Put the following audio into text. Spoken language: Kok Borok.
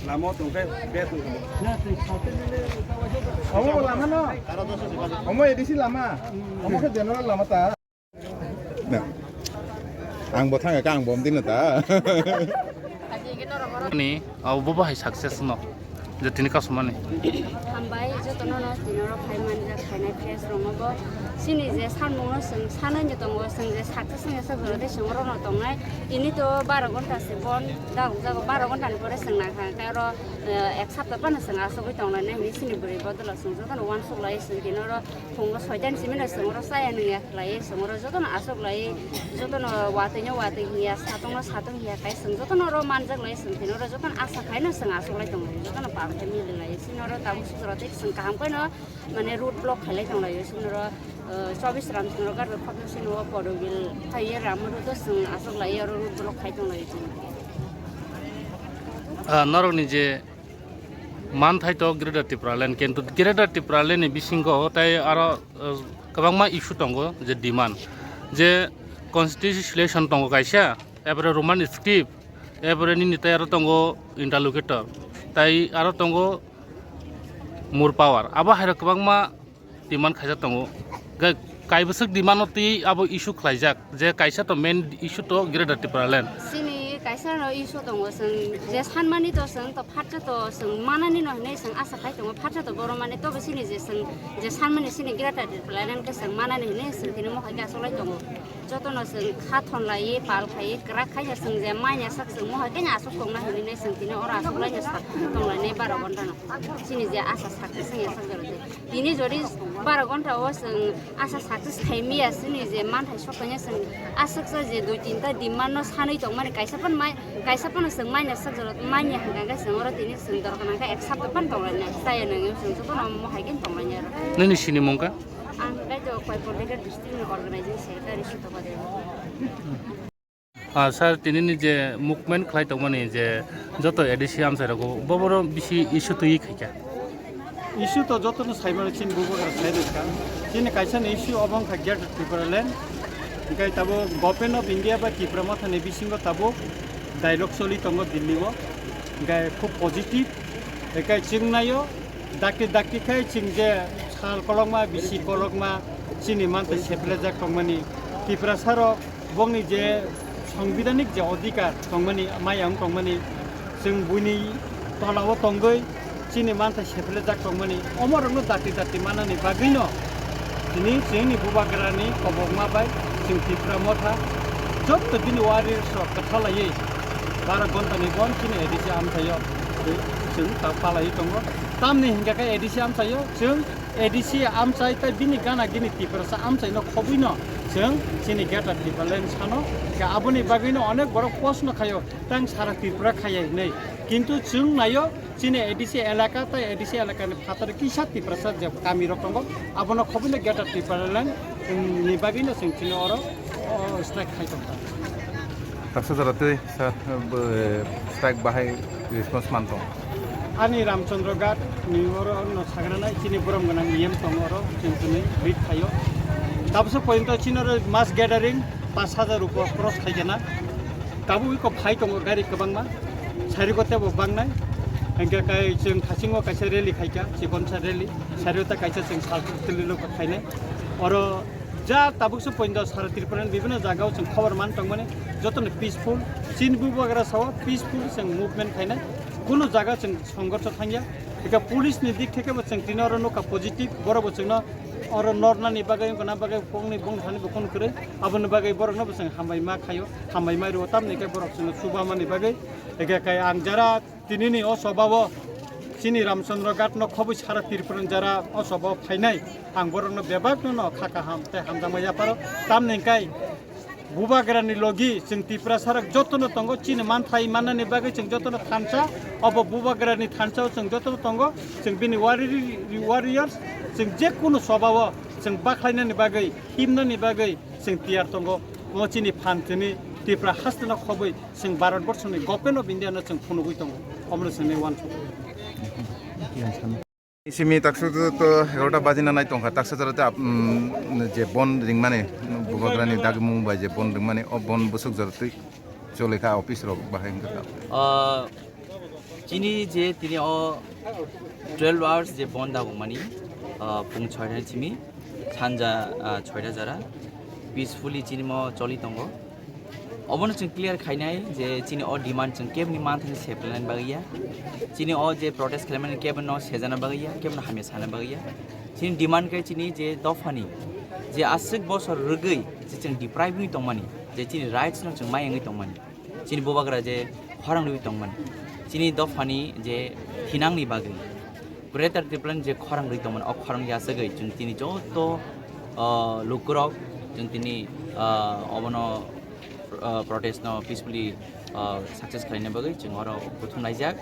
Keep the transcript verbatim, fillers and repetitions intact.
Lama tongkhe, be tongkhe. Omo lama no. Omo A D C lama. Omo khe general lama ta. Na. Ang bo thangkha, ang bo omdino ta. Ni, abo bo hai success no. Je tini kasumani. Hambai jotono no tini oro phai manjak, phainai press rok no bo. Chini je sanmung no chwng sanai ni tongo, chwng je success wngya sak jora tei chwng oro no tongnai. Tini to baro ghonta se bon, dagok jago baro ghonta ni pore chwng nangkha. Tei oro, eh, ek sapta phano chwng asugwi tonglainai hinwi chini bwrwi bodol o chwng jotono uansuk lai chwng tini oro. Phungo soitan simi no chwng oro chaya nungya khlai, chwng oro jotono aswk lai, jotono watwi no watwi hiya, satong no satong hiya kai chwng jotono oro manjak lai, chwng tini oro jotono asa khai no chwng aswk lai tongo, jotono pal khai mili lai, chini oro tabuk sujoro tei chwng kaham khai no mane road block khai lai tong lai, chini oro, eh, chobis ram chwng oro gari rok khobjak sini o Porobil phai ye ram road o chwng aswk lai oro road block khai tong lai chini. Ah, norok ni je manthai to Greater Tipraland, kintu Greater Tipraland ni bisingo tai aro, eh, kwbangma issue tongo, je demand, je constitution tongo kaisa, epore Roman script, epore nini tai aro tongo interlocutor, tai aro tongo more power, abo hai rok kwbangma demand khaijak tongo. Ga-, kaibwswk demand no twi abo issue khlaijak, je kaisa to main issue to Greater Tipraland. Chini kaisa no issue tongo, chwng je sanmani to chwng to phatsa to chwng manani no hinwi chwng asa khai tongo, phatsa to borok mani tobo chini je chwng je sanmani chini Greater Tipraland khe chwng manani hinwi chwng tini mohai khe asolai tongo. Jotono chwng kha thon lai, pal khai, kwrak khai chwng je manya sak chwng mohai khe aswk tongna hinwi chwng tini oro aswk lai sak tong lai baro ghonta no. Chini je asa sak chwng ya sak jora tei. Tini jodi baro ghonta o chwng asa success khai miya chini je manthai sokya chwng aswk sa je dui tinta demand no sanwi tongmani kaisa phan mai, kaisa phano chwng manya sak jora manya hwnkha khe chwng oro tini chwng dorkar nangkha ek sapta phan tonglaina chaya nangya chwng jotono mohai khe tonglaina oro. Nini sini mungkha? Ang kaitor Koiporlika district ni organizing secretary Sutopa Debbarma. Ah, sir, tinini je movement khlai tongmani je joto A D C amchai rogo, boboro bisi issue twi khaikha. Issue to jotono saimano chini bubagra sai rwkha. Chini kaisa ni issue obo wngkha Greater Tipraland. Hinkhe tabuk Government of India bai Tipra Mothani bisingo tabuk dialogue choli tongo Delhi o. Hinkhe khub positive. Hinkhe chwng naio dakti dakti khai chwng je sal kolokma, bisi kolokma chini manthai seplejak tongmani Tiprasa rok bongni je songbidanik je odhikar tongmani, maya wng tongmani, chwng buini tolao tongwi chini manthai seplejak tongmani, omorokno dakti dakti manani bagwino tini chini bubagrani kobokma bai chwng Tipra Motha jotto bini warriors rok kwthalaiwi baro ghontani bon chini A D C amchaio chwng ta palaiwi tongo. Tamni hinkhe khe A D C amchaio chwng A D C amchai tei bini gana gini Tiprasa amchaino khobwino chwng chini Greater Tipraland sano. Khe aboni bagwino onek borok post no khaio, tang sara Tripura khaiya hinwi. Kintu chwng naio chini A D C elaka tei A D C elakani phataro kisa Tiprasa je kamirok tongo, abono khobwino Greater Tipraland ni bagwino chwng chini oro, o, strike khai tongkha. Taksa jora twi, sir, bo, strike bahai response man tong? Ani Ramchandra Ghat ni oro no sagranai chini borom gwnang E M tongo oro, chwng chwngwi lead khaio. Tabukso pointo chini oro mass gathering pash hajar rupo cross khaikhe na. Tabuk iko phai tongo gari kwbangma, sarigo tebo bangnai. Hingke kai chwng thasingo kaisa rally khaikha, chikonsa rally. Sario ta kaisa chwng sal tili loka khainai. Oro ja tabuk se poindo sara Tripura ni bibhinno jaga o chwng khobor man tongmani, jotono peaceful, chini bubagra sao peaceful chwng movement khainai, kunu jaga chwng songgorsho thangya. Eka police ni dik theke bo chwng tini oro nukha positive, borok bo chwngno oro nornani bagwi wngkha na bagwi bongni bongthani bo kunu kwrwi, aboni bagwi borokno bo chwng hambai ma khaio, hambai ma rwo, tamni khe borok chwngno chubamani bagwi. Eka kai ang jara Tinini o sobao chini Ramchandra Ghat no khobwi sara Tripura ni jara o sobao phainai, ang borokno bebakno no kha kaham tei hamjakma yapharo. Tamni hwnkhe bubagrani logi chwng Tiprasa rok jotono tongo, chini manthai mannani bagwi chwng jotono thansa. Obo bubagrani thansao chwng jotono tongo, chwng bini warri-, warriors, chwng je kunu sobao chwng bakhlainani bagwi, himnani bagwi chwng tiyar tongo. O chini phan chini Tripura hasteno khobwi chwng Bharat Borsoni Government of India no chwng phunugwi tongo, omono chwngni uansukgo. Simi taksa to, to egarota bajina nai tongkha, taksa jora te ap-, mm, je bon ringmani, bubagrani dagimung bai je bon ringmani, o bon bwswk jora twi chole kha office rok bahai wngkha. Ah, Chini je tini o twelve hours je bon dagokmani, ah, pung soita ni simi sanja, ah, soita jora peacefully chini mo choli tongo. Obono chwng clear khainai je chini o demand chwng kebni manthani seplainani bagwi ya, chini o je protest khlaimani kebno sejana bagwi ya, kebno hamya sana bagwi ya. Chini demand khe chini je dophani je aswk bosor rwgwi je chwng deprive wngwi tongmani, je chini rights no chwng mai wngwi tongmani, chini bubagra je khorang rwgwi tongmani, chini dophani je thinangni bagwi Greater Tipraland je khorang rwgwi tongmani, o khorang yachagwi chwng tini joto, ah, lukurok chwng tini, ah, obono, ah, protest no peacefully, ah, success khlaina bagwi chwng oro kuthum laijak.